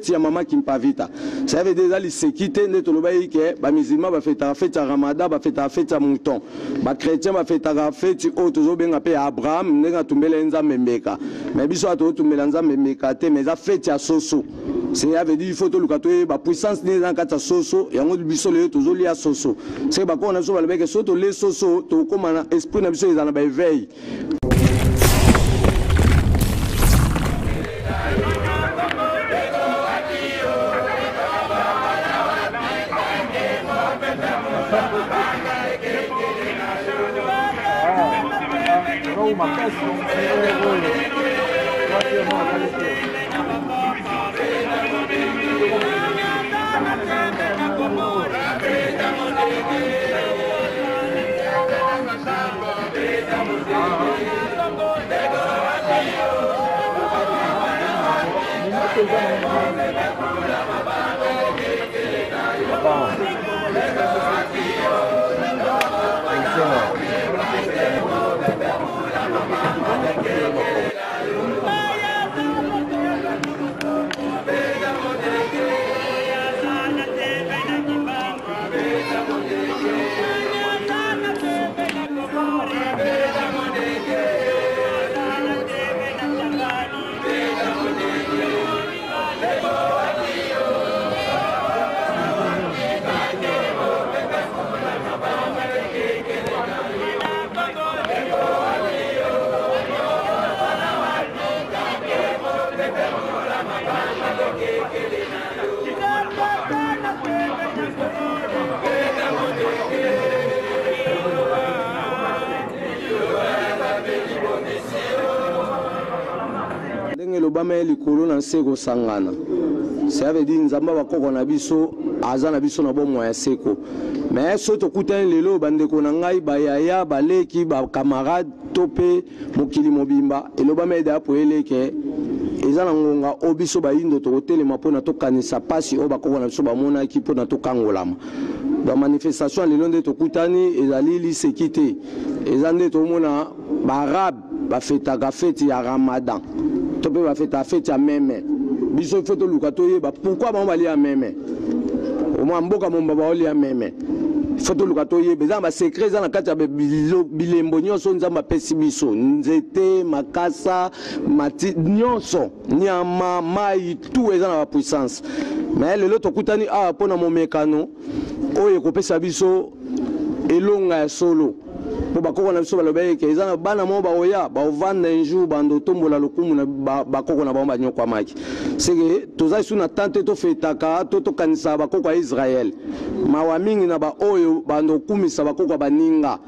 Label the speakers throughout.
Speaker 1: feti ya mama Kimpavita. Ça veut dire eza liseki te nde tolobaki ke ba musulman bafetaka feti ya Ramadan, bafetaka feti ya mouton, ba chrétien bafetaka feti oyo tozobenga mpe ya Abraham ndenge atumbela ye Nzambe mbeka. Mais biso awa tozotumbela Nzambe mbeka te, mais eza feti ya soso. Cela veut dire il faut toluka toyeba puissance nini eza na kati ya soso yango. Biso lelo tozolia soso, seke bakoko na biso balobaki soki tolie soso, tokóma na esprit na biso eza na baéveil. Ndenge elobama ye likolo na nse kosangana, ça veut dire Nzambe bakoko na biso aza na biso na bomoi ya seko. Mais soki tokutani lelo, bandeko na ngai, bayaya, baleki, bacamarade to mpe mokili mobimba, elobama ede apo eleke eza na ngonga oyo biso bayindo tokotelema mpona tokanisa mpasi oyo bakoko na biso bamonaki mpona tokangolama. Bamanifestation ya lelo nde tokutani ezali liseki te, eza nde tomona baarabe bafetaka feti ya Ramadan to mpe bafetaka feti ya meme. Biso faut toluka toyeba pourquoi bango balia meme. Omwa mboka momba baolia meme, faut toluka toyeba. Eza na basecret, eza na kati ya bilembo nyonso Nzambe apesi biso: nzete, makasa, mati nyonso, nyama, mai, tout eza na bapuissance. Mais lelo tokutani awa mpo na momekano oyo ekopesa biso elonga ya solo, mpo bakoko na biso balobaki ke eza na bana moko baoya baovanda un jour bando otombola lokumu na bakoko na bango banyokwamaki. Seke toza lisusu na temps te tofetaka to tokanisaka bakoko ya Israele. Mawa mingi na baoyo bando okumisa bakoko ya baninga,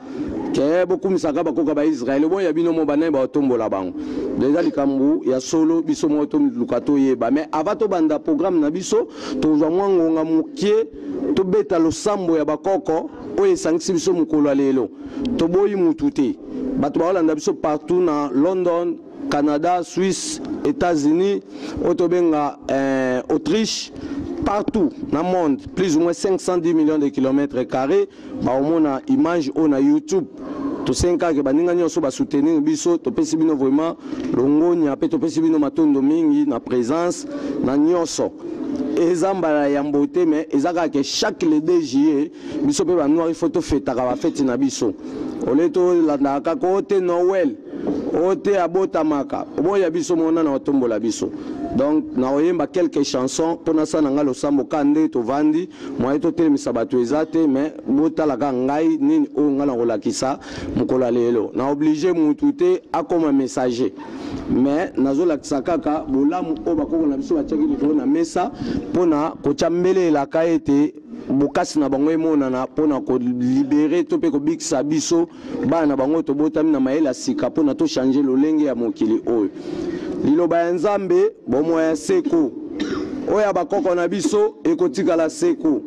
Speaker 1: ke bokumisaka bakoko ya Baisraele, boya bino mo banani baotombola bango? Eza likambo ya solo, biso moko toluka toyeba. Mais avant tobanda programme na biso, tozwa mwa ngonga mokie tobeta losambo ya bakoko oyo esangisi biso mokolo ya lelo. Toboyi mutu te, bato baolanda biso partout na London, Canada, Suisse, États-Unis, oyo tobenga Autriche, partout na monde, plus ou moins 510 millions de kilomètres carrés, baomona image oyo na YouTube. Tosengi kaka baninga nyonso basoutenir biso. Topesi bino vraiment longonya mpe topesi bino matondo mingi na présence na nyonso. Eza mbala ya yambo te, mais eza kaka ke chaque le 2 juillet, biso mpe banoir, il faut tofetaka bafeti na biso. Ole tolandaka kaka oyo te Noël, oyo te abotamaka, oboya biso mona na otombola biso. Donc nakoyemba quelques chansons mpo nasala na ngai losambo ka nde tovandi. Moye totelemisa bato eza te, mais botalaka ngai nini oyo ngai nakolakisa mokolo ya lelo. Na oblige mutu te akoma messager, mais nazolakisa kaka bolamu oyo bakoko na biso batiaki likolo na mesa mpona kotya mbele elaka ete bokasi na bango emonana mpona kolibérer to mpe kobikisa biso bana na bango tobotami na mayele ya sika mpona tochange lolenge ya mokili oyo. Liloba ya Nzambe, bomoi ya seko oyo ya bakoko na biso ekotikala seko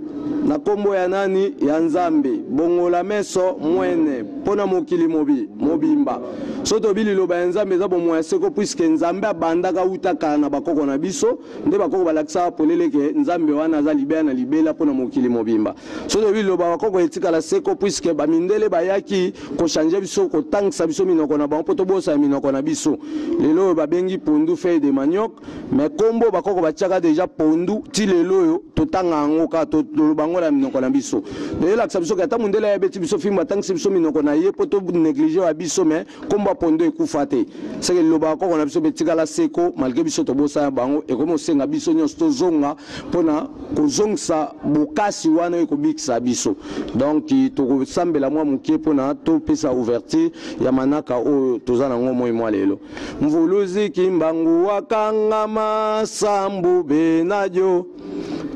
Speaker 1: na nkombo ya nani? Ya Nzambe. Bongola meso mwene. mpo na mokili mobi mobimba. Soki tolobi liloba ya Nzambe eza bomoi ya seko, puisque Nzambe abandaka wuta kala na bakoko na biso, nde bakoko balakisaka polele ke Nzambe wana aza libela na libela mpo na mokili mobimba. Soki tolobi liloba ya bakoko etikala seko, puisque ba mindele bayaki ko changer biso, kotangisa biso minoko na bango mpo tobosana minoko na biso. Lelo oyo babengi pondu feuille de manioc, mais kombo bakoko batiaka dejà pondu ti lelo oyo totanga yango kaka, toloba yango na minoko na biso. Donc elakisa biso ke ata mundele aye abeti biso fimbu, atangisi biso minoko na ye mpo to negliger ya biso, mais kombo ya pondu ekufa te. Seke liloba ya koko na biso mpe etikala seko malgre biso tobosana bango. Ekomi kosenga biso nyonso tozonga mpo na kozongisa bokasi wana oyo ekobikisa biso. Donc tokosambela mwa moke mpo na topesa ouverture ya manaka oyo toza nango moi mwa lelo. Mvuluzi Kimbangu wakangama sambu benajo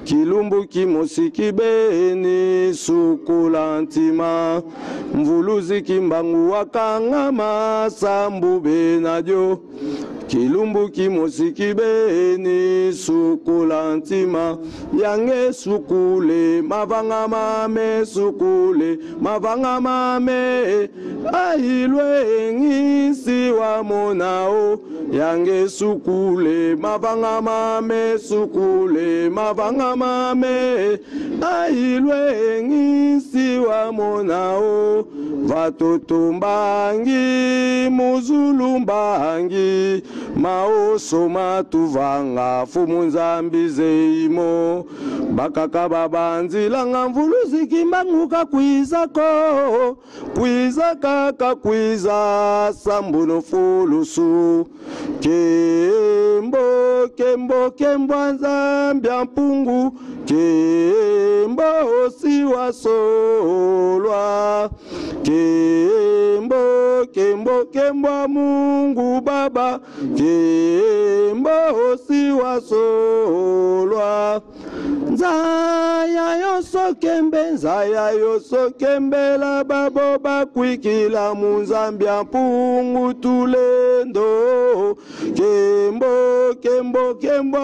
Speaker 1: kilumbu kimosi kibeni sukula ntima. Mvuluzi Kimbangu wakangama sambu benajo kilumbu kimosi kibeni sukula ntima. Yange sukule mavanga mame sukule mavanga mame ailwe ngisi wa monao. Yange sukule mavanga mame sukule mavanga mame ailwe ngisi wa monao. Vatoto mbangi muzulu mbangi maoso matuvanga fumu nzambi zeimo bakaka babanzilanga mvuluzi Kimbangu kakwizako kwiza kaka kwiza sambuno fulusu kembo kembo kembo nzambi ya mpungu kembo osiwa solwa kembo kembo kembo Mungu Baba kembo osiwa solwa nzaya yoso kembe nzaya yoso kembela babo bakwikila munzambi ya mpungu tulendo kembo kembo kembo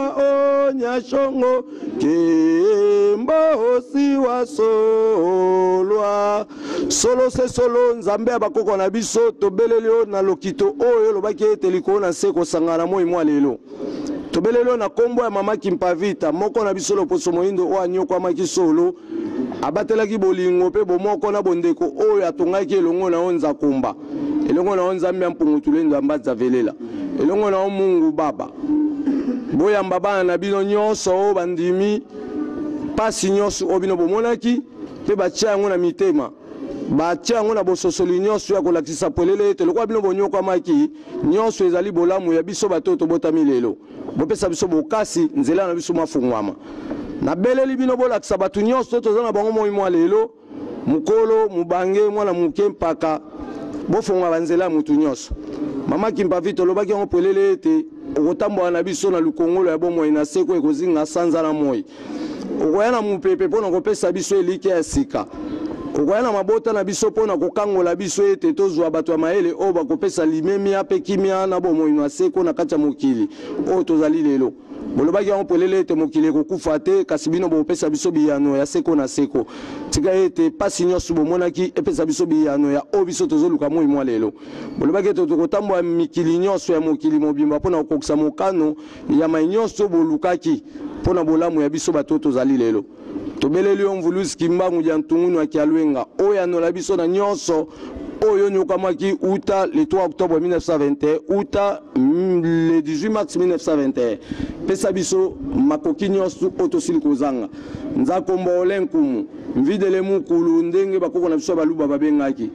Speaker 1: onyashongo kembo osiwa solwa solo se solo nzambe ya bakoko na biso tobeleli yo na lokito oyo olobaki ete likolo na se kosangana moi mwa lelo. Tobeleli yo na kombo ya mama Kimpavita, moko na biso loposo moyindo oyo anyokwamaki solo, abatelaki bolingo mpe bomoko na bondeko oyo atongaki elongo na yo Nzakomba, elongo na yo Nzambe ya Mpungu Tulendo ya Mbanza Velela, elongo na yo Mungu Baba. Boyamba bana na bino nyonso oyo bandimi pasi nyonso oyo bino bomonaki mpe batia yango na mitema, batia yango na bososoli nyonso ya kolakisa polele ete lokola bino bonyokwamaki, nyonso ezali bolamu ya biso bato oyo tobotami lelo. Bopesa biso bokasi, nzela na biso mafungwama. Nabeleli bino bolakisa bato nyonso toza na bango moi mwa lelo, mokolo, mobange, mwana moke, mpaka bofongola banzela ya motu nyonso. Mama Kimpavi, tolobaki yango polele ete okotambola na biso na lukongolo ya bomoi na seko ekozinga sanza na moi. Okoya na mopepe mpo na kopesa biso elikya ya sika. Okoya na mabota na biso mpo na kokangola biso ete tozwa bato ya mayele oyo bakopesa limemia mpe kimia na bomoi na seko na kati ya mokili oyo tozali lelo. Bolobaki yango polele ete mokili ekokufa te, kasi bino bokopesa biso biyano ya seko na seko. Tika ete pasi nyonso bomonaki epesa biso biyano ya oyo biso tozoluka moi mwa lelo. Bolobaki ete tokotambola mikili nyonso ya mokili mobimba mpo na kokokisa mokano ya mai nyonso bolukaki mpo na bolamu ya biso bato oyo tozali lelo. Tobeleli yo Mvuluzi Kimbangu dia Ntungunu ya Kialwenga, oyo anola biso na nyonso oyo onyokamaki uta le 3 octobre 1921 uta le 18 mars 1921. Pesa biso makoki nyonso oyo tosili kozanga. Nzakomba ole nkumu mvidele mukulu ndenge bakoko na biso ya baluba babengaki,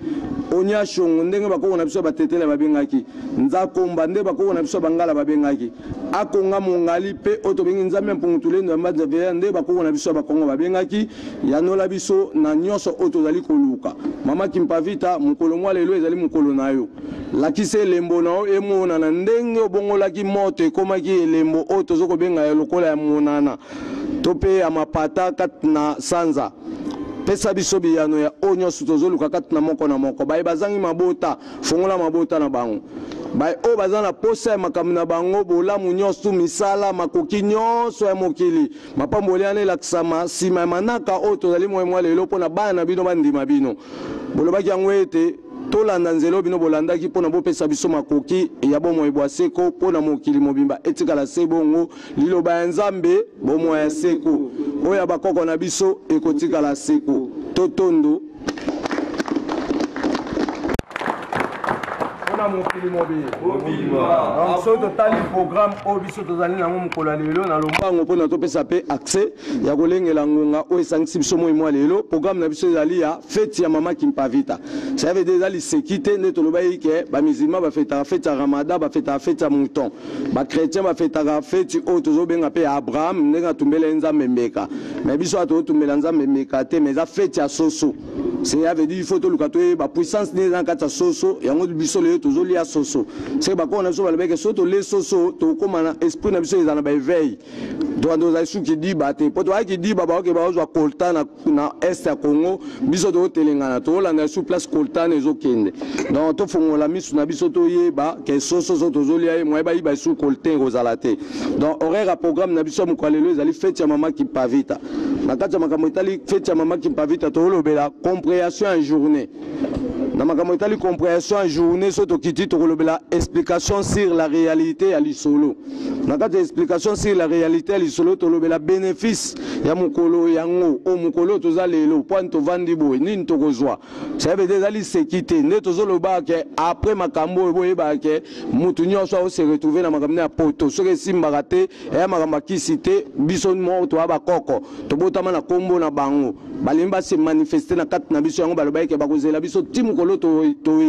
Speaker 1: onyashongo ndenge bakoko na biso ya batetele babengaki, nzakomba nde bakoko na biso ya bangala babengaki, akonga mongali mpe oyo tobengi nzambe ya mpungu tulendo ya mbanza veya nde bakoko na biso ya bakongo babengaki. Yanola biso na nyonso oyo tozali koluka. Mama Kimpavita, mokolo mwa lelo ezali mokolo na yo. Lakisa elembo na yo emonana ndenge obongolaki moto ekomaki elembo oyo tozo kobenga ya lokola ya monana to mpe ya mapata kati na sanza. Pesa biso biyano ya oyo nyonso tozoluka kati na moko na moko. Baye bazangi mabota, fongola mabota na bango. Baye oyo baza na posa ya makambo na bango, bolamu nyonso, misala, makoki nyonso ya mokili, mapamboli wana elakisama nsima ya manaka oyo tozali moi mwa lelo mpo na bana na bino bandima bino. Bolobaki yango ete Tolanda nzela oyo bino bolandaki mpo na bopesa biso makoki ya bomoi bwa seko mpo na mokili mobimba etikala se bongo. Liloba ya Nzambe, bomoi ya seko oyo ya bakoko na biso ekotikala seko. Totondo. Mpo na mokili mobimba. Donc soki totali programme oyo biso tozali nango mokolo ya lelo na lombango mpo na topesa mpe accès ya kolengela ngonga oyo esangisi biso moi mwa lelo, programme na biso ezali ya feti ya mama Kimpavita. Ça veut dire eza liseki te nde tolobaki ke ba musulman bafetaka feti ya Ramadan, bafetaka feti ya mouton, ba chrétien bafetaka feti oyo tozobenga mpe ya Abraham ndenge atumbela ye Nzambe mbeka. Mais biso awa tozotumbela Nzambe mbeka te, mais eza feti ya soso. Cela veut dire il faut toluka toyeba puissance nini eza na kati ya soso yango. Biso lelo tozolia soso, seke bakoko na biso balobaki soki tolie soso tokóma na esprit na biso eza na baéveil. Donc tozali su kidiba te, mpo toyaki kidiba, baoke baozwa coltan na est ya Congo, biso tozotelengana, tozolanda su place coltan ezokende. Donc tofongola misu na biso, toyeba ke soso so tozolia ye moye bayiba esu coltan ekozala te. Donc horaire ya programme na biso ya mokolo lelo ezali feti ya mama Kimpavita. Na kati ya makambo etali feti ya mama Kimpavita, tozolobela compréhension ya journée. Na makambo etali compréhension ya journée, so tokiti, tokolobela explication sur la réalité ya lisolo. Na kati ya explication sur la réalité ya lisolo, tolobela bénéfice ya mokolo yango oyo, mokolo oyo toza lelo. Poani tovandi boye, nini tokozwa? Ça veut dire eza liseki te nde tozoloba ke après makambo oyo, boyebaka ke mutu nyonso aose retrouve na makambo ya poto. Soki esimbaka te, eya makambo ya kisi te. Biso moko toya bakoko, tobotama na nkombo na bango, balingi base manifeste na kati na biso. Yango balobaki ke bakozela biso ti mokolo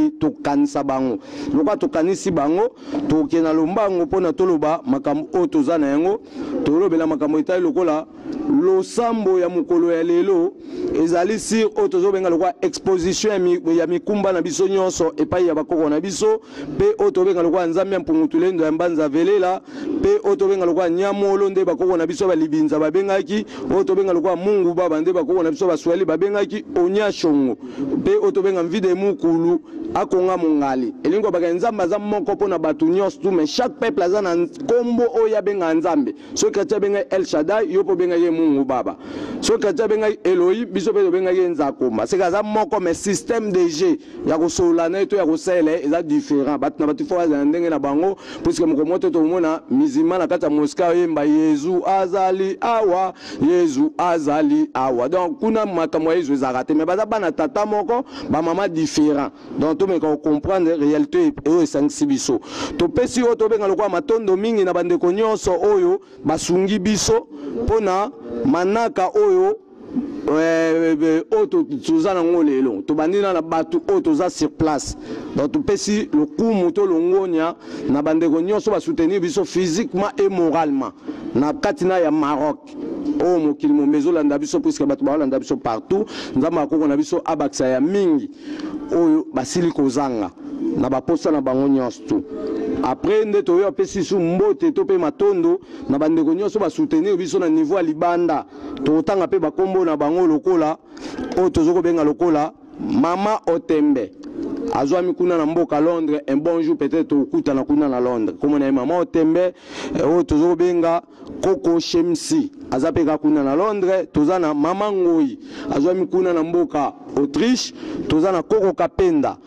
Speaker 1: tokanisa bango. Lokola tokanisi bango, tokokende na lombango mpona toloba makambo oyo toza na yango. Tolobela makambo etali lokola losambo ya mokolo ya lelo, ezali sur oyo tozobenga lokola exposition ya mikumba na biso nyonso epai ya bakoko na biso, mpe oyo tobenga lokola Nzambe ya Mpungutulendo ya Mbanza Velela, mpe oyo tobenga lokola Nyamolo nde bakoko na biso balibinza babengaki, oyo tobenga lokola Mungu Baba nde bakoko na biso Baswahili babengaki Onyashongo, mpe oyo tobenga Mvide Mukulu akonga mongali. Elingi kobaka Nzambe aza moko mpona bato nyonso tu, mais chaque peuple aza na nkombo oyo abengaka Nzambe. Soki chrétien abengaki El Shaddai, yo mpo obengaki ye Mungu Baba. Soki chrétien abengaki Elohim, biso mpe tobengaki ye Nzakomba. Seke aza moko, mais système de jeu ya kosolola na ye to ya kosalela ye eza différent. Bato na bato fo bazala na ndenge na bango, puisque moko moko te. Tokomona musulman na kati ya mosquée oyemba "Yezu azali awa, Yezu azali awa". Donc kuna makambo ya Yezu ezalaka te, mais baza bana tata moko, bamama différent. Donc tomeka kocomprendre réalité oyo esangisi biso. Topesi oyo tobenga lokola matondo mingi na bandeko nyonso oyo basungi biso mpona manaka oyo oyo toza nango lelo. Tobandi na bato oyo toza sur place. Donc topesi lokumu to longonia na bandeko nyonso basoutenir biso physiquement et moralement na kati na ya Maroc oyo mokili mombe ezolanda biso, puisque bato baolanda biso partout. Nzambe akoko na biso abakisa ya mingi oyo basili kozanga na baposa na bango nyonso tu. Après nde toyo apesi su mbote to mpe matondo na bandeko nyonso basoutenir biso na niveau ya libanda. Tokotanga mpe bakombo na bango lokola oyo tozo kobenga lokola mama Otembe, azwami kuna na mboka Londres. Un bon jour peut-être tokokutana kuna na Londres. Komona ye mama Otembe. Oyo tozo kobenga Koko Shemsi, aza mpe kaka kuna na Londres. Toza na mama Ngoi, azwami kuna na mboka Autriche. Toza na Koko Kapenda,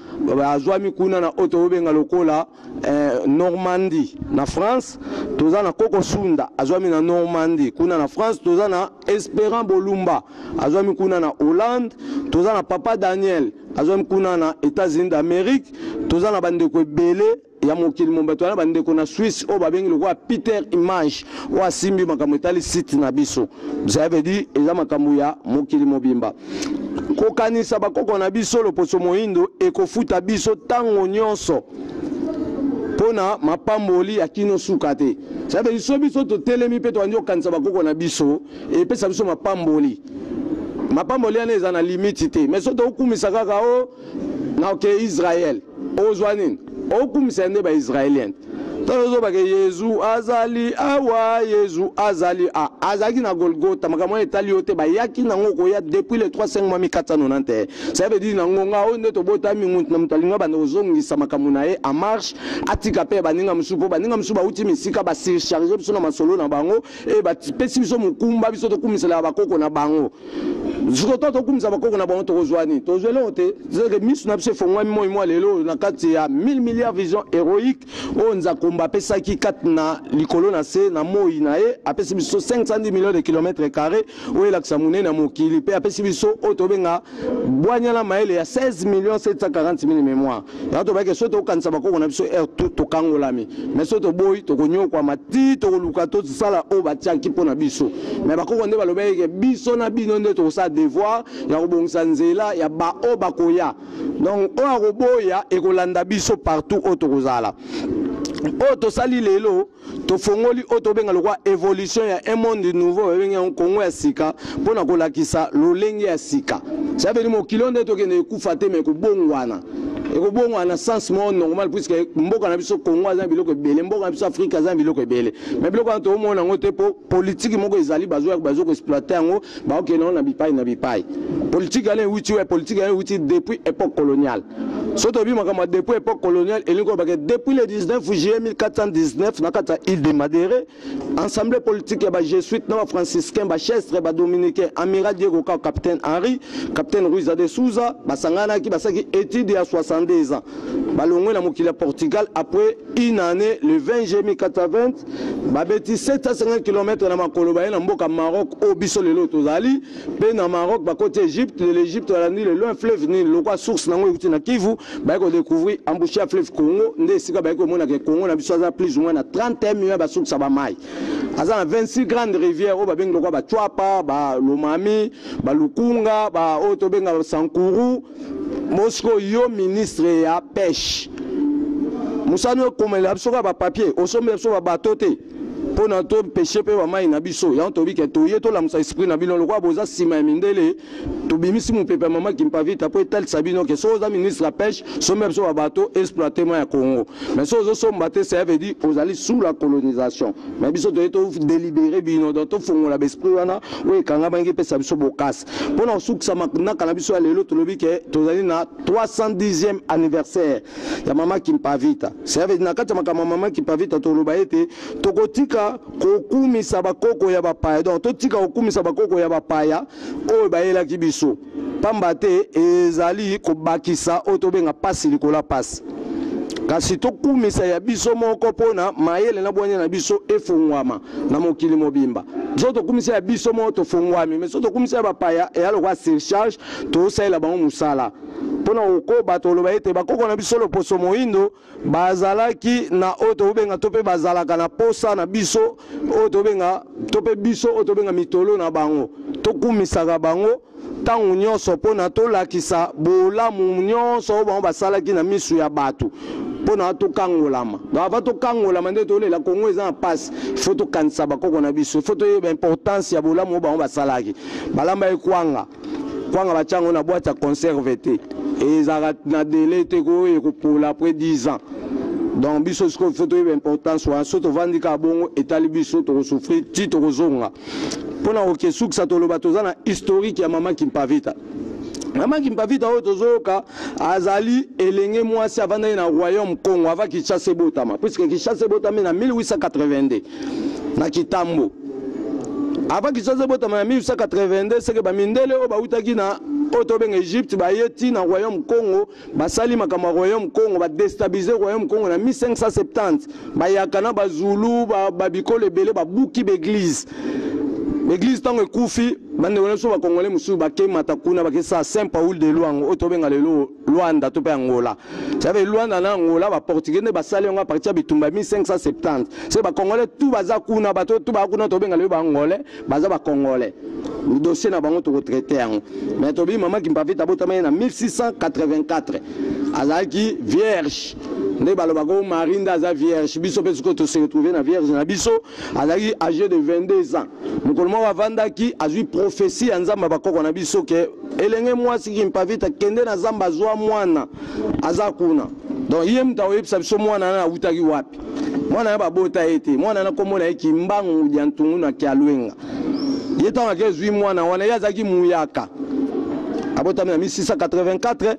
Speaker 1: azwami kuna na oyo tokobenga lokola Normandie na France. Toza na Koko Sunda, azwami na Normandie kuna na France. Toza na Espérant Bolumba, azwami kuna na Hollande. Toza na papa Daniel, azwami kuna na États-Unis d'Amérique. Toza na bandeko ebele ya mokili mobimba. Toza na bandeko na Suisse oyo babengi lokola Peter Image, oyo asimbi makambo etali site na biso. Ça veut dire eza makambo ya mokili mobimba. Kokanisa bakoko na biso, loposo moyindo ekofuta biso ntango nyonso mpona mapamboli ya kino suka te. Ça veut dire so biso totelemi mpe tobandi kokanisa bakoko na biso, epesa biso mapamboli. Mapamboli wana eza na limite te. Mais so tokokumisa kaka o na oke Israel, ozwa nini? Okumisa nde baisraélien. Ntango ozobake "Yezu azali awa, Yezu azali a", azalaki na Golgota. Makambo wana etali yo te. Bayaki nango koya depuis le 3 5 mois 1491. Ça veut dire na ngonga oyo nde tobotami, mutu na moto alinga banda kozongisa makambo na ye en marche, atika mpe baninga mosusu, mpo baninga mosusu bauti misika, basurcharge biso na masolo na bango e bapesi biso mokumba, biso tokumiselaka bakoko na bango. Sikoyo to tokumisa bakoko na bango, tokozwa nini? Tozwa eloko te. Seke miso na biso efongwami moi mwa lelo na kati ya 1000 milliards vision héroïque oyo Nzakomba apesaki kati na likolo na se na moi na ye. Apesi biso 510 millions de kilomètres carré oyo elakisa monene ya mokili, mpe apesi biso oyo tobenga bwanya na mayele ya 16 millions 740 000 mémoire. Yango tobaki, soki tokokanisa bakoko na biso aire tout, tokangolami. Mais soki toboyi, tokonyokwama ti tokoluka tosala oyo batiaki mpo na biso. Mais bakoko nde balobaki ke biso na bino nde tokosala devoir ya kobongisa nzela ya baoyo bakoya. Donc oyo akoboya, ekolanda biso partout oyo tokozala. Oyo tosali lelo, tofongoli oyo tobenga lokwa évolution ya un monde nouveau, babengi yango Kongo ya sika, mpona kolakisa lolenge ya sika. Ça veut dire mokili oyo nde tokende ekufa te, mais ekobongwana, ekobongwana na sens moko normal, puisque mboka na biso Kongo aza na biloko ebele, mboka na biso Afrique aza na biloko ebele. Mais biloko wana toomona yango te, mpo politike moko ezali, bazo koexploiter yango, baokende yango na bipai na bipai. Politike wana ewuti wa? Politike wana ewuti depuis époque coloniale. So toyebi makambo ya depuis époque coloniale, elingi kolobaka depuis le 19 juillet 1419, na kati ya île de Madère, assemblée politique ya bajésuite na bafranciscain, bachestre, badominicain, amiral Diego Cao, capitaine Henri, capitaine Ruiz de Souza, basanganaki, basalaki étude ya 62 ans. Balongwe na mokili ya Portugal après une année, le 20 juillet 1420, babeti 750 km na makolo, baye na mboka Maroc oyo biso lelo tozali. Mpe na Maroc bakoti Égypte. De l'Égypte, balandi le long fleuve Nil, lokwa source nango ekuti na Kivu, baye kodécouvrir embouchure ya fleuve Congo. Nde esika baye komonaka Congo na biso aza plus ou moins na 31 millions ya basource ya bamai, aza na 26 grandes rivières oyo babengi lokwa Batshuapa, Balomami, Balukunga, oyo tobenga Sankuru. Mosiko yo ministre ya pêche, mosani okomela biso kaka bapapier, osombela biso babato te mpo na topêcher mpe bamai na biso. Yango toyebi ke toye tolamusa esprit na bino. Lokola boza nsima ya mindele, tobimisi mopepe ya mama Kimpavita mpo etalisa bino ke soki oza ministre ya pêche, sombela biso babato, exploite mai ya Congo. Mais soki ozosomba te, ça veut dire ozali sous la colonisation. Mais biso toye todélibérer bino, donc tofongola baesprit wana oyo ekangamaki, epesa biso bokasi mpona kosukisa naka na biso ya lelo. Tolobi ke tozali na 310e anniversaire ya mama Kimpavita. Ça veut dire na kati ya makambo ya mama Kimpavita, toloba ete tokotika kokumisa bakoko ya bapaya. Donc totika kokumisa bakoko ya bapaya oyo bayelaki biso, pamba te ezali kobakisa oyo tobenga pasi likolo ya pasi. Kasi tokumisa ya biso moko, mpona mayele na bwanya na biso efungwama na mokili mobimba. So tokumisa ya biso moko, tofungwami. Mais so tokumisa ya bapaya, eya lokwa surcharge, tosalela bango mosala. Mpona kokoba, toloba ete bakoko na biso loposo moyindo bazalaki na oyo tobenga, to mpe bazalaka na posa na biso oyo tobenga, to mpe biso oyo tobenga mitolo na bango. Tokumisaka bango ntango nyonso mpona tolakisa bolamu nyonso oyo bango basalaki na miso ya bato, mpona tokangolama. Donc avant tokangolama, nde tolela Kongo eza na mpasi, faut tokanisa bakoko na biso, faut toyeba importance ya bolamu oyo bango basalaki. Balamba ekwanga, kwanga batyango na boîte ya conserve te, ezalaka na délai te, koyo ekopola après 10 ans. Donc biso sikoyo faut toyeba importance wana. So tovandi kaka bongo, etali biso, tokosouffrir ti tokozonga. Mpona kokesukisa, toloba toza na historique ya mama Kimpavita. Mama Kimpavita oyo tozoyoka azali elenge mwasi avandaki na royaume Congo avant Kinshasa ebotama, puisque Kinshasa ebotami na 1882 na Kitambo. Avant Kinshasa ebotama na 1882, seke bamindele oyo bautaki na oyo tobenga Egypte baye ti na royaume Congo, basali makambo ya royaume Congo, badéstabiliser royaume Congo na 1570. Bayaka na Bazulu, babikolo ebele, babuki baeglise. Église ntango ekufi, bandeko na biso bakongole mosusu bakemata kuna, bakesala Saint Paul de Luango oyo tobenga lelo Luanda to mpe Angola. Ça veut Luanda na Angola, baportugais nde basali yango à partir ya bitumba 1570. Se bakongolais tout baza kuna, bato tout baza kuna, tobenga lelo baangolais, baza bacongolais. Dossier na bango tokotraiter yango. Mais tobi mama Kimpavita abotama ye na 1684, azalaki vierge. Nde balobaka o Marie nde aza vierge, biso mpe sikoyo tose retrouve na vierge na biso. Azalaki âgé de 22 ans. Mokolo moko avandaki, azwi prophétie ya Nzambe ya bakoko na biso ke elenge mwasi Kimpavita, kende na zamba, azwa mwana aza kuna. Donc ye moto akoyebisa biso mwana wana awutaki wapi. Mwana ya babota ye te, mwana wana kombo na ye Kimbangu dia Ntungu na Kialwenga. Ye ntango ake ezwi mwana wana, ye azalaki muyaka. Abotami na 1684,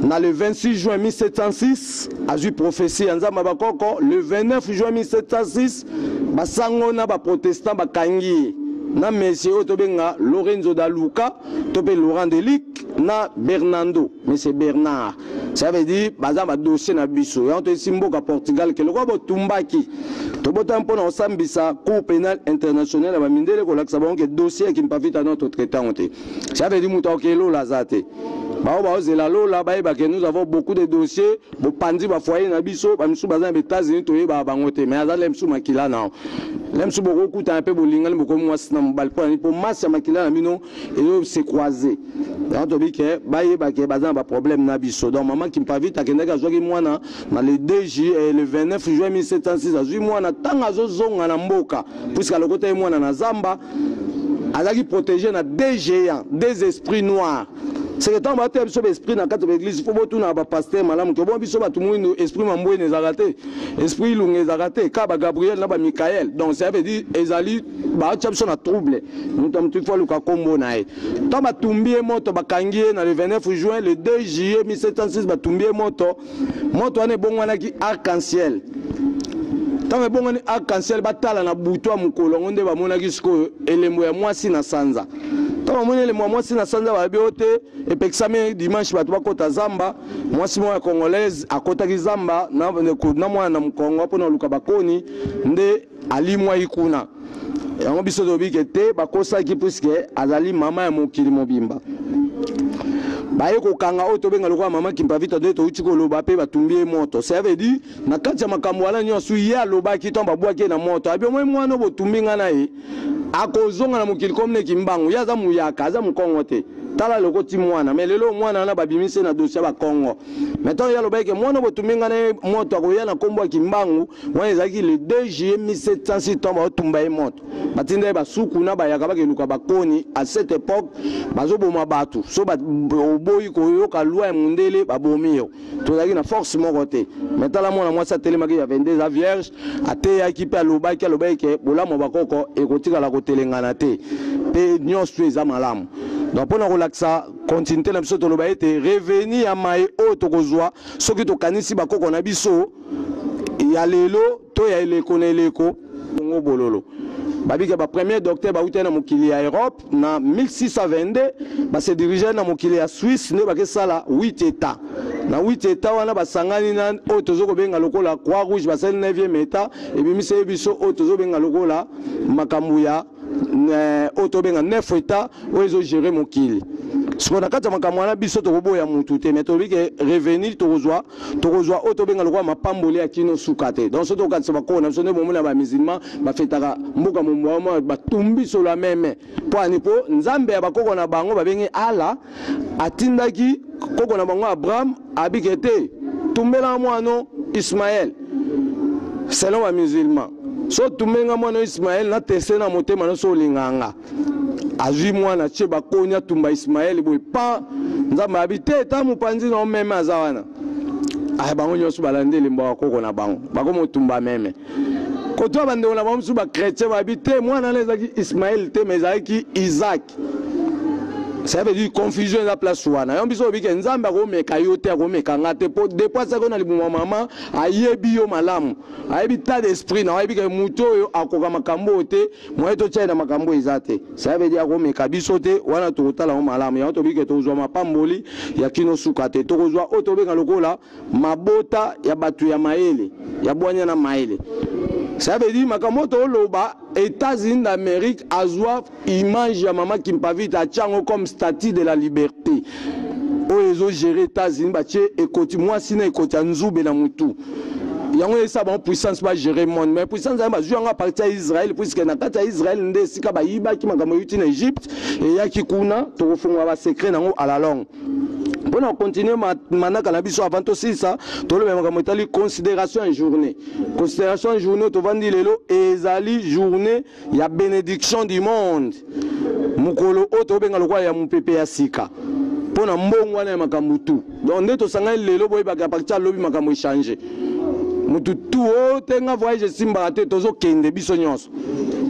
Speaker 1: na le 26 juin 1706 azwi prophétie ya Nzambe ya bakoko. Le 29 juin 1706, basango na baprotestant bakangi ye. na monsieur oyo tobenga Lorenzo da Luca to mpe Laurent Delic na Bernando, monsieur Bernard. Ça veut dire baza ba dossier na biso. Yango toyesi mboka Portugal ke lokola botumbaki, tobotami mpona kosambisa Cour pénale internationale ya bamindele, kolakisa bango ke dossier ya Kimpavita no totraite yango te. Ça veut dire moto akokelola aza te. Bao baozela lola, bayeba ke nous avons beaucoup de dossiers. Bopandi bafoyer na biso, bamisusu baza na baÉtats-Unis, toyebaka bango te, mais aza le mosusu makila na le mosusu. Bokokutana mpe bolingani, bokomi mwasi na mobali. Mpo nani? Mpo masse ya makila na bino ezo se croise. Yango tobi ke bayeba ke baza na baproblème na biso. Donc mama Kimpavita akendaki, azwaki mwana na le 2 juillet, le 29 juin 1706. Azwi mwana, ntango azozonga na mboka, puisque alokota ye mwana na zamba, azalaki protégé na deux géants, deux esprits noirs. C'est que ntango bateya biso baesprit na kati ya baeglise, fo botuna bapaster malamu ke bon, biso bato mwindu, esprit mambwene ezalaka te, esprit ilunga ezalaka te, ka bagabriel na bamikael. Donc ça veut dire ezali baatya biso na trouble. Moto ya motu fo aluka nkombo na ye. Ntango batumbi ye moto, bakangi ye na le 29 juin, le 2 juillet 1706, batumbi ye moto. Moto wana ebongwanaki arc-en-ciel. Ntango ebongwani arc-en-ciel, batala na butu ya mokolo yango nde bamonaki sikoyo elembo ya mwasi na sanza. Ntango bamoni elembo ya mwasi na sanza, bayebi oyo te epekisami dimanche bato bakɔta zamba. Mwasi moko ya congolaise akɔtaki zamba na mwana na mokongo mpona koluka bakoni, nde alimwaki kuna. Yango biso tolobi ke te, bakosaki, puisque azali mama ya mokili mobimba. Baye kokanga oyo tobenga lokola mama Kimpavita, nde touti koloba, mpe batumbi ye moto. Ça veut dire na kati ya makambo wana nyonso ye alobaki, ntango babwaki ye na moto, abi omoi mwana oyo botumbi nga na ye akozonga na mokili komne Kimbangu. Ye aza muyaka, aza mokongo te. Tala lokoti mwana, mais lelo mwana wana babimisi na dossier ya bakongo. Mais ntango ye alobaki ke mwana botumbi nga na ye moto akoya na nkombo ya Kimbangu, wana ezalaki le 2 juillet 1706. Ntango baotumba ye moto, batinda ye basuku na bayaka bakeluka bakoni. À cette époque bazoboma bato. So oboyi koyoka loi ya mundele, babomi yo. Tozalaki na force moko te. Mais tala, mwana mwasi atelemaki ya 22 a vierge, ateyaki mpe alobaki ke bolamu ya bakoko ekotikala kotelengana te, mpe nyonso eza malamu. Donc mpona kolakisa continuité na biso, toloba ete revenu ya maye oyo tokozwa soki tokanisi bakoko na biso ya lelo to ya eleko na eleko kongo bololo. Babika bapremier docteur bauti na mokili ya Europe na 1622, base dirige na mokili ya Suisse, nde bakesala 8 état. Na 8 état wana basangani na oyo tozo kobenga lokola Croix Rouge, basali 9e état. Ebimisi ye biso oyo tozobenga lokola makambo ya oyo tobenga 9 état oyo ezogere mokili sikoyo. Na kati ya makambo wana, biso tokoboya mutu te, mais tolobi ke revenu tokozwa oyo tobenga lokola mapamboli ya kino suka te. Donc so tokanisa bakoko na biso, nde bomona bamusulman bafetaka mboka momboa, batumbi solo ya meme. Mpo ani? Mpo Nzambe ya bakoko na bango babengi Ala atindaki koko na bango Abraham, abike te tumbelanga mwana Ismael. Selon bamusulman, so tumbelinga mwana Ismael na teste na motema nyonso olinganga. Azwi mwana, tie bakoni, atumba Ismaele boye pa Nzambe abi te, ta mopanzi na omeme aza wana. Aya, bango nyonso balandi elembo ya bakoko na bango, bakomotumba meme. Kotoa bandeko na bango mosusu bachrétien babi te, mwana wana ezalaki Ismaele te, mais ezalaki Isaac. Ça veut dire confusion eza place wana. Yo biso obike Nzambe akomeka yo te, akomeka nga te, mpo depuis asaki na libuma mama ayebi yo malamu, ayebi tas d'esprit na ayebi ke motu oyo akoka makambo oyo te, moye totia na makambo eza te. Ça veut dire akomeka biso te. Wana tokotala yango malamu. Yango tobike tokozwa mapamboli ya kino suka te. Tokozwa oyo tobenga lokola mabota ya bato ya mayele, ya bwanya na mayele. Ça veut dire makambo oyo toloba, États-Unis d'Amérique azwa image ya mama Kimpavita, atia yango comme statue de la liberté oyo ezogere États-Unis. Batie ekoti mwasi na ekoti ya nzube na mutu. Yango esa bango puissance bagere monde. Mais puissance yango bazwi yango à partir ya Israël, puisque na kati ya Israël nde esika bayibaki makambo euti na Égypte, eyaki kuna. Tokofungola basecret nango à la longue. Mpona kocontinue manaka na biso, avant tosilisa, toloba makambo etali considération ya journée. Considération ya journée tovandi lelo ezali journée ya bénédiction du monde, mokolo oyo tobenga lokola ya mopepe ya sika mpo na mbongo wana ya makambo tu. Donc nde tosangani lelo, boyebaka partir alobi makambo echange mutu tu oyo te. Nga voyage esimbaka te, tozokende biso nyonso.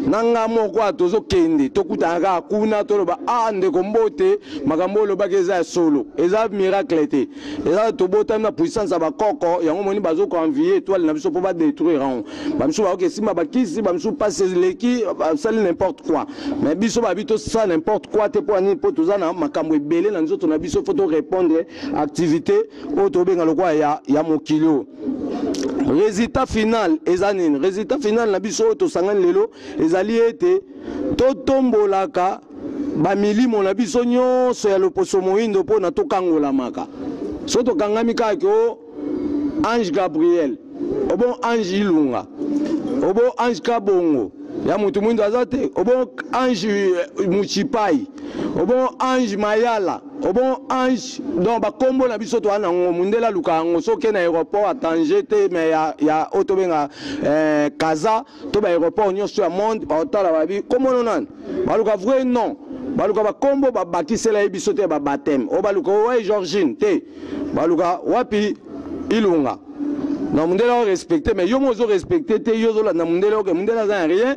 Speaker 1: Na nga moko a tozokende, tokutana kaka kuna, toloba a ah, ndeko mbote, makambo oyo olobaki eza ya solo, eza miracle te, eza tobotami na puissance ya bakoko. Yango moni bazokoenvie étoile na biso mpo badétruire yango. Bamisusu bakoki esimba bakisi, bamisusu mpasi eleki, basali n'importe quoi. Mais biso babi tosala n'importe quoi te. Mpo nini? Mpo toza na makambo ebele na nzoto na biso, faut torépondre activité oyo tobenga lokola ya mokili oyo. Résultat final eza nini? Résultat final na biso oyo tosangani lelo ezali ete totombolaka bamilimo na biso nyonso ya loposo moyindo mpona tokangolamaka. So tokangami kaka ke o ange Gabriel, obo ange Ilunga, obo ange Kabongo ya motu mwindo aza te, obo ange Muchipai, obo ange Mayala, obo ange, donc bakombo na biso toza nango. Mundele aluka yango. Soki na aéroport ya Tanger te, mais ya oyo tobenga Kaza to baaéroport nyonso ya monde, baotala babi kombono nani, baluka vrai nom, baluka bakombo babakisela ye biso te, babateme oyo baluka oyo Georgine te, baluka wapi Ilunga. Na mundele orespecte, mais yo mo ozorespecte te. Yo ozolanda mundele, oke mundele aza na rien,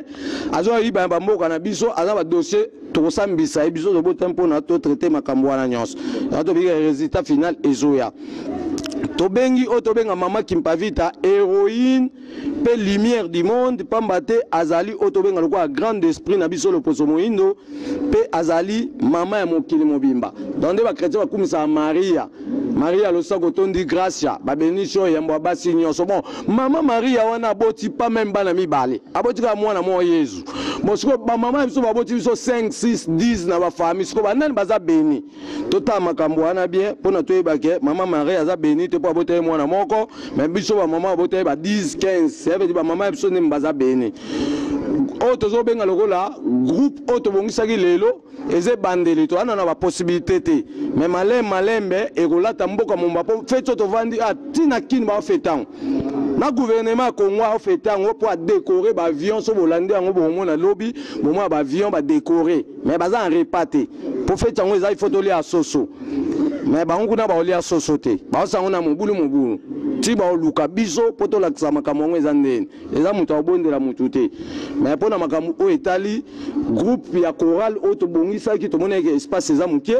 Speaker 1: azoyiba ya bamboka na biso, aza badossier tokosambisa ye. Biso tobota mpona totraite makambo wana nyonso. Yango tobika résultat final ezoya. Tobengi oyo tobenga mama Kimpavita héroïne mpe lumière du monde, pamba te azali oyo tobenga lokola grande esprit na biso loposo moyindo, mpe azali mama ya mokili mobimba. Donc nde bachrétien bakumisaka Maria, Maria losako tondi gracia, babenisi oyo yambo ya basi nyonso. Bon, mama Maria wana aboti pas même bana mibale, aboti kaka mwana moko, Yezu. Bon, sikoyo bamama ya biso baboti biso 5, 6, 10 na bafamille. Sikoyo banani baza béni? Totala makambo wana bien mpona toyeba ke mama Marie aza béni te mpo abota ye mwana moko, mais biso bamama babota ye ba 10, 15. Ça veut dire bamama ya biso nde baza béni. Oyo tozobenga lokola groupe oyo tobongisaki lelo eza ebandeli. Towana na bapossibilité te, mais malembe malembe ekolata mboka momba, mpo feti oyo tovandi ntina kini baofete yango na gouvernement ya Congo, aofete yango mpo adécorer baavion. So bolandi yango, bomona lobi, bomona baavion badécorer, mais baza na repas te, mpo feti yango eza ifo tolia soso. Mais bango kuna baolia soso te, baosango na mobulu mobulu ti baoluka biso mpo tolakisa makambo yango eza ndeni. Eza moto akobondela motu te, mais mpo na makambo oyo etali groupe ya chorale oyo tobongisaki, tomonaki espace eza moke,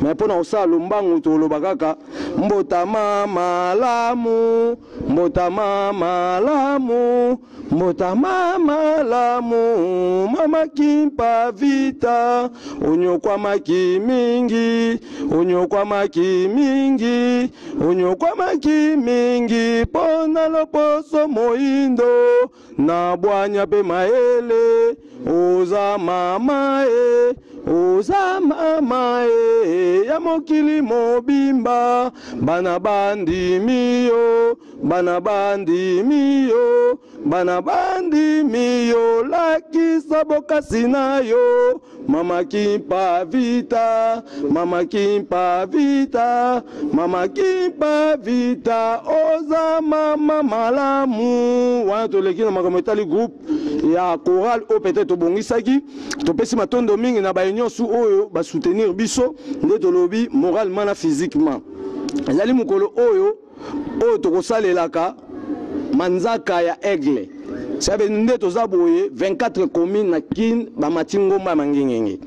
Speaker 1: mais mpo na kosala lombangu, toloba kaka mbotama malamu, mbotama malamu, mbotama malamu, mama Kimpa Vita. Onyokwamaki mingi, onyokwamaki mingi, onyokwamaki mingi mpo na loposo moyindo. Na bwanya mpe mayele, oza mama e, oza mama e ya mokili mobimba. Bana bandimi yo, bana bandimi yo, bana bandimi yo, lakisa bokasi na yo, mama Kimpa Vita, mama Kimpa Vita, mama Kimpa Vita, oza mama malamu. Wana toleki na makambo etali groupe ya chorale oyo peut-être tobongisaki. Topesi matondo mingi na baye nyonso oyo basoutenir biso, nde tolobi moralement na physiquement. Ezali mokolo oyo tokosalelaka manzaka ya aigle. Sabe nde toza boye, 24 commune na Kine bamati ngomba ya Mangengenge.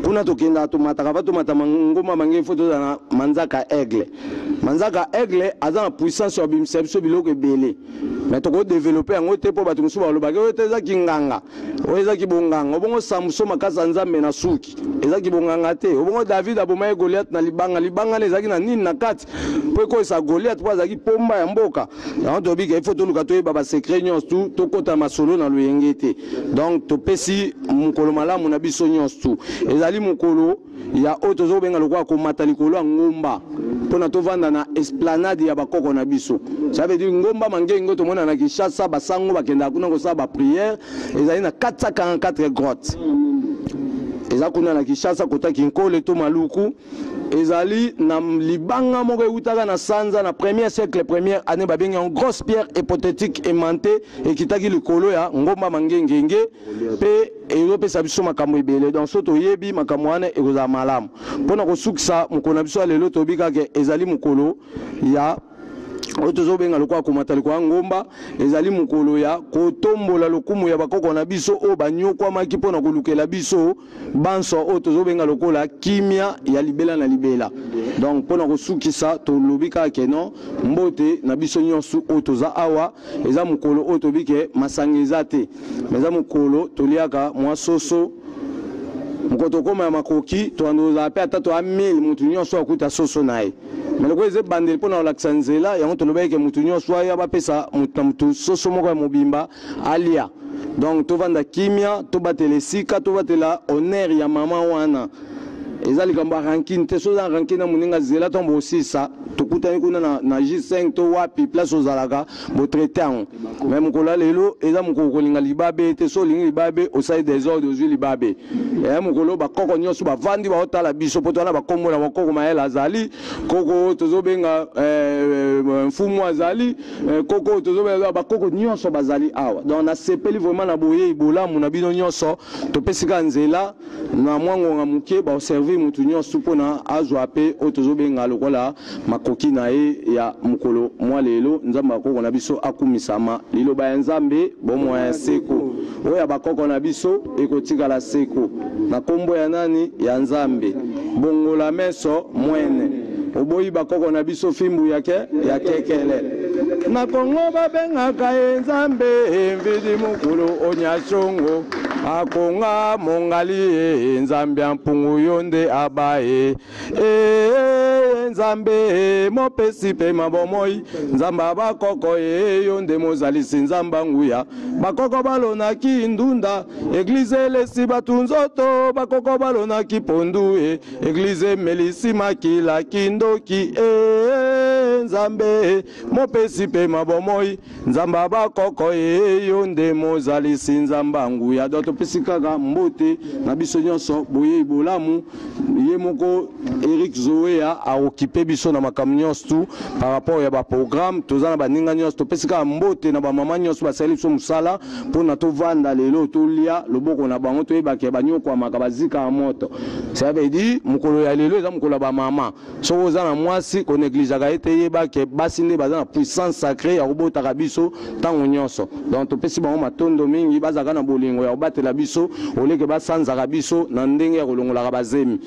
Speaker 1: Kuna tokendaka, tomataka pa tomata ngomba Mangenge, faut tozala na manzaka ya aigle. Manzaka aigle aza na puissance ya bimisa biso biloko ebele, mais tokodévelopper yango te, mpo bato mosusu balobaki oyo te ezaki nganga, oyo ezaki bonganga. Obongo Samson, makasi ya Nzambe na suki, ezaki bonganga te. Obongo David abomaki Goliath na libanga. Libanga na ezalaki na nini na kati mpo ekoyesa Goliath? Mpo azalaki pomba ya mboka. Yango tobika, ifo toluka toyeba basecret nyonso tu, tokɔta masolo na loyenge te. Donc topesi mokolo malamu na biso nyonso tu. Ezali mokolo ya oyo tozobenga lokola komata likolo ya ngomba mpona tovanda na esplanade ya bakoko na biso. Ça veut dire ngomba Mangenge tomona na Kinshasa, basango bakendaka kuna kosala baprière. Ezali na 444 grotte, eza kuna na Kinshasa, kota Kinkole to Maluku. Ezali na libanga moko eutaka na sanza na premier siècle, première année, babengi yango grosse pierre hypothétique aimantée, ekitaki likolo ya ngomba Mangengenge mpe ezopesa biso makambo ebele. Donc so toyebi makambo wana, ekozala malamu. Mpona kosukisa mokolo na biso ya lelo, toyebi kaka ezali mokolo ya Oyo tozobenga lokola komata likolo ya ngomba, ezali mokolo ya kotombola lokumu ya bakoko na biso oyo banyokwamaki mpo na kolukela biso banso oyo tozobenga lokola kimia ya libela na libela. Donc mpo na kosukisa, tolobi kaka ke non, mbote na biso nyonso oyo toza awa. Eza mokolo oyo toyebi ke masanga eza te, mais eza mokolo toliaka mwa soso. Mokolo tokóma ya makoki, tobanda kozala mpe ata toya 1000, motu nyonso akuta soso na ye. Mais lokola eza ebandeli mpo na kolakisa nzela yango, tolobaki ke motu nyonso aya, bapesa motu na motu soso moko ya mobimba alia. Donc tovanda kimia, tobatela esika, tobatela honneur ya mama wana. Eza likambo ya rancune te. So oza na rancune na moninga, zela ntango bosisa, tokutani kuna na J5 to wapi place ozalaka, botraite yango. Mais mokolo ya lelo eza mokolo kolinga libabe te. So olingi libabe, osali désordre, ozwi libabe. Eya mokolo bakoko nyonso bavandi, baotala biso, mpo towana bakombo na bakoko. Mayele azali koko, tozobenga mfumu azali koko, tozobenga bakoko nyonso bazali awa. Donc nasepeli vraiment na boyei bolamu na bino nyonso. Topesi kaka nzela na mwa ngonga moke, baoservir motu nyonso mpona azwa mpe oyo tozobenga lokola makoki na ye ya mokolo mwa lelo. Nzambe bakoko na biso akumisama. Liloba ya Nzambe, bomoi ya seko oyo ya bakoko na biso ekotikala seko na nkombo ya nani? Ya Nzambe. Bongola meso mwene, oboyi bakoko na biso, fimbu yake ya kekele. Na Kongo babengaka ye Nzambe Mvidi Mokulu Onyashongo, akonga mongali ye Nzambe ya mpungu, yo nde abaye e Nzambe mopesi pema bomoi, Nzambe abakoko ye, yo nde mozalisi, Nzambe nguya. Bakoko balonaki ndunda, église elesi bato nzoto. Bakoko balonaki pondu e, église emelisi makila kindoki. E Nzambe mopesi pema bomoi, Nzambe abakoko ye, yo nde mozalisi, Nzambe nguya. Donc topesi kaka mbote na biso nyonso, boyei bolamu. Ye moko Eric Zoea aokipe biso na makambo nyonso tu par rapport ya baprogramme. Toza na baninga nyonso, topesi kaka mbote na bamama nyonso basali biso mosala mpona tovanda lelo, tolia loboko na bango. Toyebake banyokwamaka, bazikaka moto. Ça veut dire mokolo ya lelo eza mokolo ya bamama. Soki oza na mwasi, konégligeaka ye te. Yebake basi nde baza na puissance sacré ya kobotaka biso ntango nyonso. Donc topesi bango matondo mingi, bazalaka na bolingo ya kobatela biso, oleke basanzaka biso na ndenge ya kolongolaka bazemi.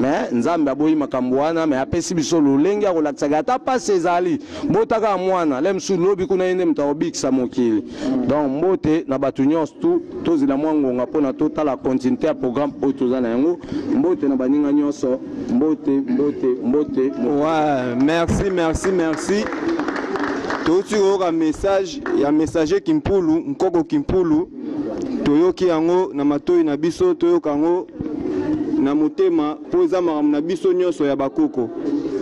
Speaker 1: Mais Nzambe aboyi makambo wana, mais apesi biso lolenge ya kolakisaka ata pasi ezali, botaka mwana le mosusu lobi kuna, ye nde moto akobikisa mokili. Donc mbote na bato nyonso tu. Tozela mwa ngonga mpona totala continuité ya programme oyo toza na yango. Mbote na baninga nyonso, mbote, mbote, mbote.
Speaker 2: Ouais, merci, merci, merci. Touti koyoka message ya messager Kimpulu, Nkoko Kimpulu. Toyoki yango na matoi na biso, toyoka yango na motema, mpo eza makambo na biso nyonso ya bakoko.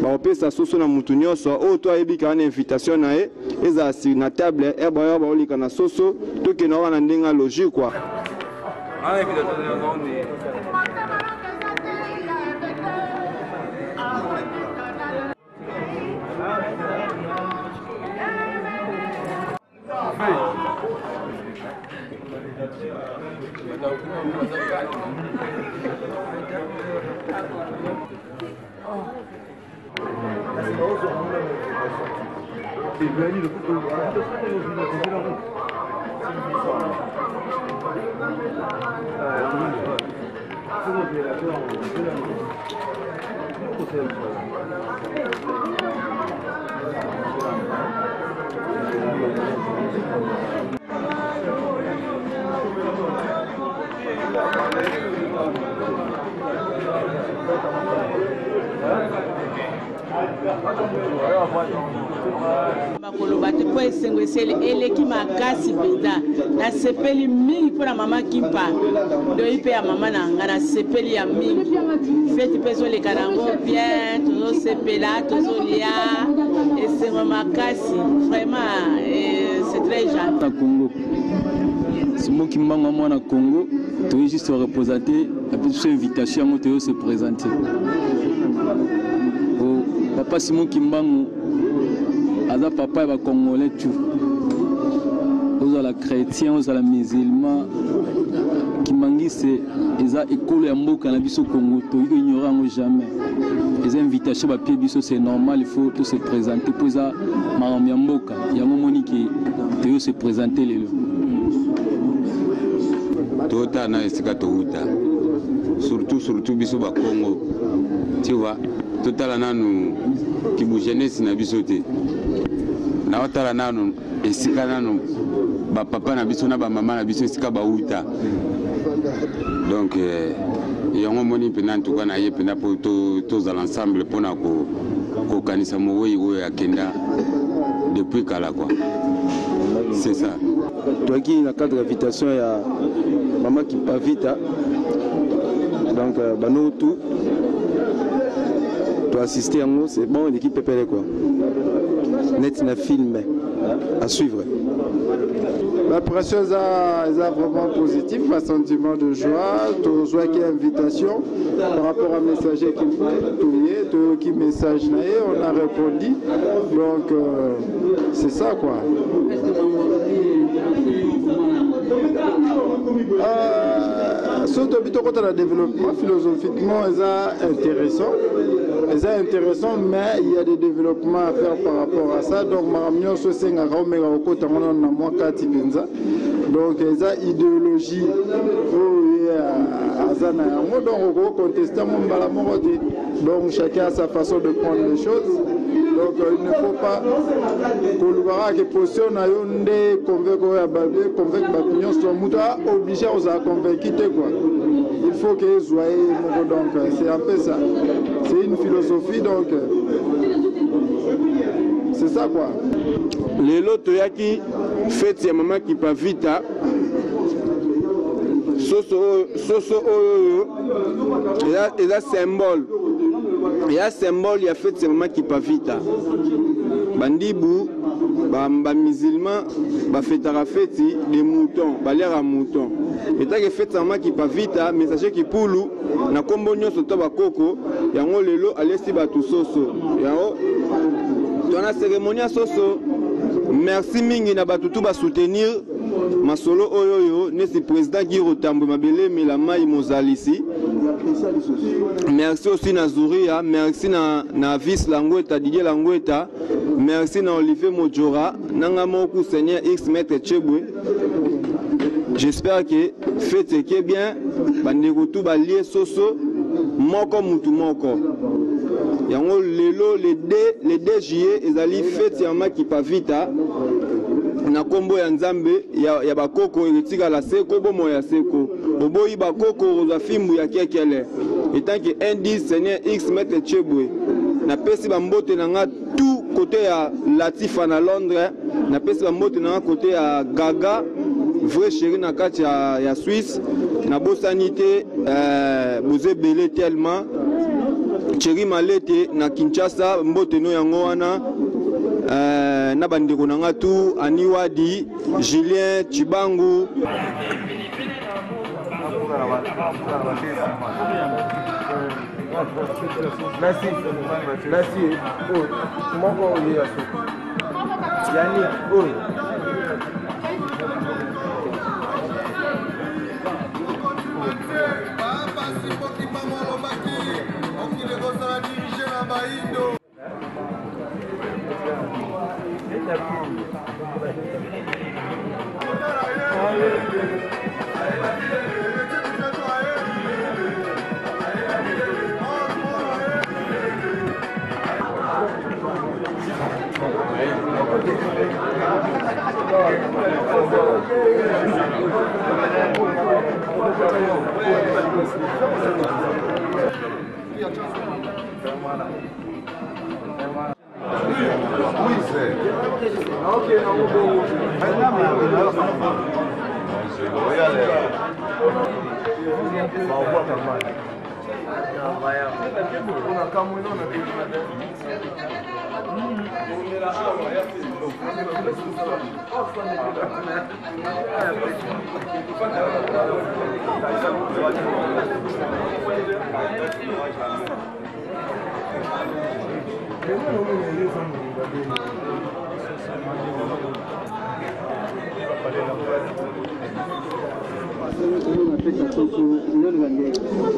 Speaker 2: Bakopesa soso na mutu nyonso oyo to ayebi kaka na invitation na ye, ezala si na table ere bayo baoleka na soso. Tokende wana ndenge ya logique quoi.
Speaker 3: Bakoloba te mpo esengo eseli eleki makasi mpenza. Nasepeli mingi mpo na mama Kimpa, ndoi mpe ya mama na nga. Nasepeli ya mingi. Feti mpe ezoleka nango bien, tozosepela, tozolia, esengo makasi vraiment, c'est très gentil.
Speaker 4: Na Congo, Simon Kimbangu, mwana Congo, toye juste représenter, apesi biso invitation yango, toye se présenter. Papa Simon Kimbangu aza papa ya bacongolais tout. Ozala chrétien, ozala musulman, kimbanguiste eza ekolo ya mboka na biso Congo, tokoki koignore yango jamais. Eza invitation bapie biso, c'est normal, il faut to se présenter mpo eza makambo ya mboka. Yango omoni ke toyo se présenter lelo.
Speaker 5: Totala na esika towuta, surtout surtout biso bakongo, tu vois, totala nanu kibu jeunesse na biso te, naotala nanu esika nanu bapapa na biso na bamama na biso esika bauta. Donc yango omoni mpenza, ntuka na ye mpenza mpo tozala ensemble mpona kokanisa mowei oyo akenda depuis kala quoi, c'est ça.
Speaker 2: Toyaki na cadre invitation ya mama Kimpavita, donc bano tout toassiste yango, c'est bon, eleki pepele quoi, net na film à suivre.
Speaker 6: La pression eza vraiment positif, un sentiment de joie. Tozwaki invitation par rapport à messager qui toye, toyoki message na ye, on a répondu. Donc c'est ça quoi. So tobi tokota na développement philosophiquement, eza intéressant. Eza intéressant, mais il y a des développements à faire par rapport à ça. Donc makambo nyonso esengaka omeka kokota ngo nano na mwa kati mpenza. Donc eza idéologie oyo ye aza na yango, donc okoconteste yango mbala moko te. Donc chacun a sa façon de prendre les choses. Donc il ne faut pas koluka kaka ke position na yo nde convaincre oyo convaincre bato nyonso. Moto aoblige kozala convaincu te quoi, il faut que ezwa ye moko. Donc c'est un peu ça, c'est une philosophie, donc c'est ça quoi.
Speaker 2: Lelo toyaki fête ya mama Kipavita. Soso soso oyo eza symbole, eza symbole ya fête ya mama Kipavita. Bandibu, bamusulman bafetaka feti de mouton, baliaka mouton. Etake fête ya mama Kipavita, messager Kipulu na nkombo nyonso to bakoko yango, lelo alesi bato soso. Yango tona cérémonie ya soso. Merci mingi na bato tu basoutenir masolo oyo oyo nesi président Giro Tambwe Mabele Mela Mai Mozalisi. Merci aussi na Zuria, merci na Vis Langweta, Didier Langweta, merci na Olivier Mojora nanga moko Seigneur X Maître Chebwe. J'espère que fête eke bien, bandeko tu balie soso moko mutu moko. Yango lelo le 2 juillet ezali fête ya mama Kipavita na nkombo ya Nzambe ya bakoko. Etikala seko, bomoi ya seko. Oboyi bakoko, kozwa fimbu ya kekele. Etanke indice Seigneur X Maître Chebwe, napesi bambote na nga tout côté ya Latifa na Londres, napesi bambote na nga côté ya Gaga vrai chéri na kati ya Suisse. Nabosani te, boza ebele tellement. Chéri Malete na Kinshasa, mbote no yango wana. Na bandeko na nga tu, Aniwadi, Julien Chibangu.
Speaker 7: Merci, merci. Oyo moko oyo ya soko yani oyo.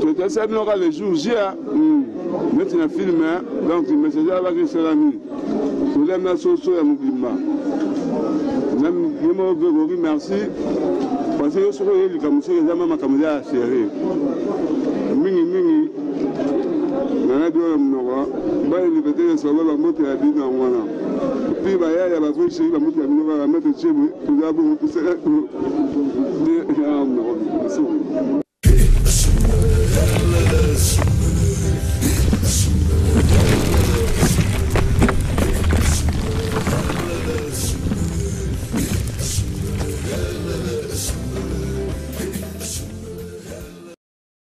Speaker 8: Totasa bino kaka le jour J neti na film, donc message alobaki esalami tolia na soso ya mobimba. Ye moko Gregory, merci, parce que yo soki oye likambo, soki eza ma makambo eza ya serie mingimingi, nanabi oyo monoko bana liberté de solo, bambote ya bino yango wana. Puis bayaya bavrai chéri, bambote ya bino kaka. Maître Chebwe, toza bongo, tosala monoko.